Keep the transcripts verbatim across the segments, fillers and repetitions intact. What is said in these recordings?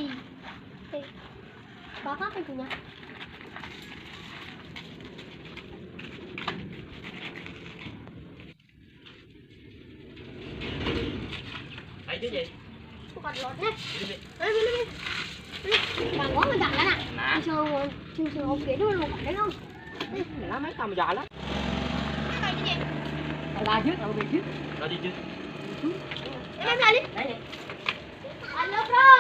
Eh, buka pintunya. Ayo, Jay. Buka dulu, nih. Ini, Jay. Ayo, sini, nih. Nih, Bang, gua ngejalan, ah. Nah. Bisa, bisa oke dulu, Bang. Lama kamu jalan. Ayo, Jay. Lanjut, kamu lanjut. Lanjut, Jay. Ini, Bang Ali. Ayo. Halo, Bro.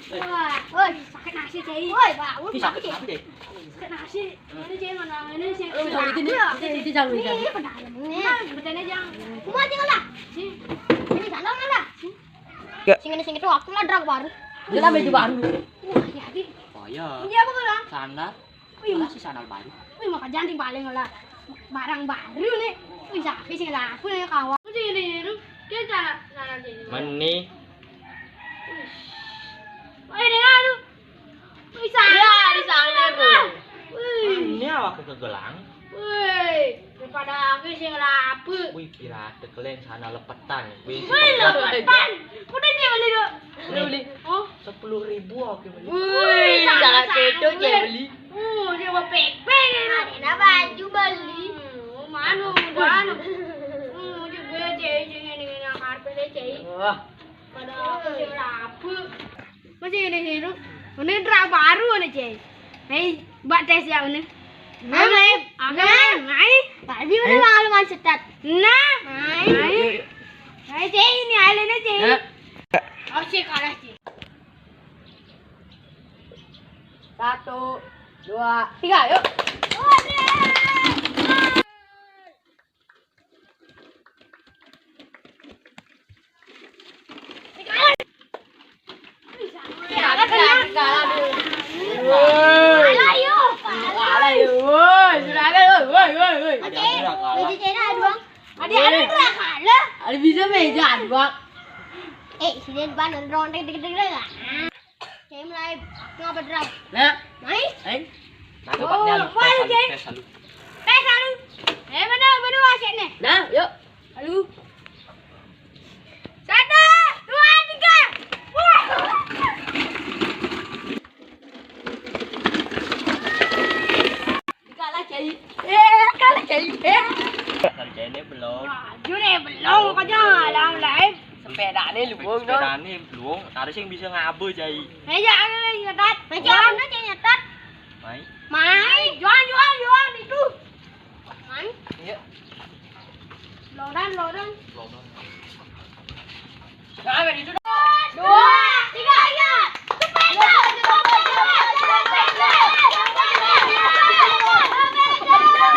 Wah, woi, sakit nasi, Cai. Woi, bangun, Ih, sakit, sakit, Cai. Sakit nasi. Ini, Cai, mana? Ini, Cai. Oh, itu nih, itu, itu jalan, ini, jalan. Ini, pedalem. Nah, bertanya, Jang. Kuma aja lah. Sini. Ini jalan lah. Enggak. Sing ini, sing itu, aku lah drag baru. Dia lah baju baru. Wah, ya, Di. Oh, iya. Ini apa, Bang? Sandal. Wih, Malah si sandal baru. Wih, maka jangan paling lah. Barang baru nih. Wih, sakit sih lah. Aku nih kawan. Udah ini, ini. Dia salah, salah sini. Meni. Wih, ini aduh. Wih, salah. Ya, di sana tuh. Wih. Ini awak kegelang. Wih, daripada aku sih ngelape. Wih, kira tekeleng sana lepetan. Wih, Wih, lepetan. Udah dia beli kok. Beli, beli. Oh. Sepuluh ribu aku beli. Wih, Wih, sama, salah sama kedo gue. Cek beli. Oh, dia mau pepeng. Ada baju beli. Hmm, mana, mana? Hmm, dia beli, Cek, Cek, ini, ini, yang karpet deh, Cek. Wah. Pada aku sih ngelape. Masih ini hidup. Ini drag baru nih, Cai. Hei, buat tes ya ini. Nah, Mai. Aku Nah. Mai. Tadi udah Ayo. Malu mancetat. Nah. Mai. Mai. Yuk, yuk. Mai, Cai, ini airnya, Cai. Ya. Oh, sih kalah, Cai. Satu, dua, tiga, yuk. Kalah, yuk. Kalah, yuk. Woi, sudah ada, woi, woi, woi, woi. Oke, baju cedera doang. Ada, ada, udah kalah. Ada bisa meja doang. Eh, sini depan, dorong, deg, deg, deg, deg. Saya mulai ngapa, Drau? Nah. Mai? Hai. Nah, coba Oh, nih, lu, wah, lu, tes, Jay. Tes, lu. Tes, lu. Eh, mana, mana wasit nih? Nah, yuk. Halo. Satu, dua, tiga. Wah. Kalah, Jay. Eh, kalah, Jay. Eh. Kalah, Jay, ini belum. Maju nih, belum, makanya alam lain. Sepedane luwung, dong. Sepedane luwung, taruh sing bisa ngabo, Jai. Ayo, ayo, ayo, nyetat. Ayo, ono sing nyetat. Mai. Mai, jual, jual, jual, itu. Mai. Iya. Loran, loran. Loran. Nah, itu. Dua, tiga, iya. Sepeda, sepeda, sepeda, sepeda, sepeda.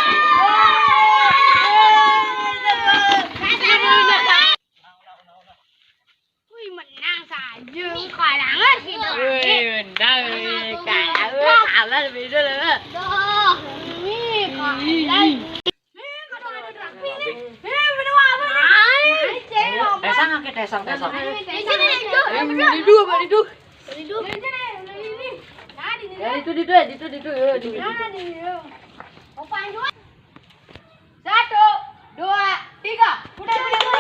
Wih, menang saja. Kalah sih, Bang. Wih, menang, wih. Kalah, wih. Kalah lebih dulu, wih. Dah, ini kalah. Ih. Eh, bener apa? Tesang, oke, tesang, tesang. Ini, ini, itu, Ini, ini, itu, apa itu? Ini, ini. Nah, di sini. Ya, itu, itu, itu, itu, ya, itu, itu. Nah, di sini. Opa, itu. Satu, dua, tiga. Udah, udah, udah.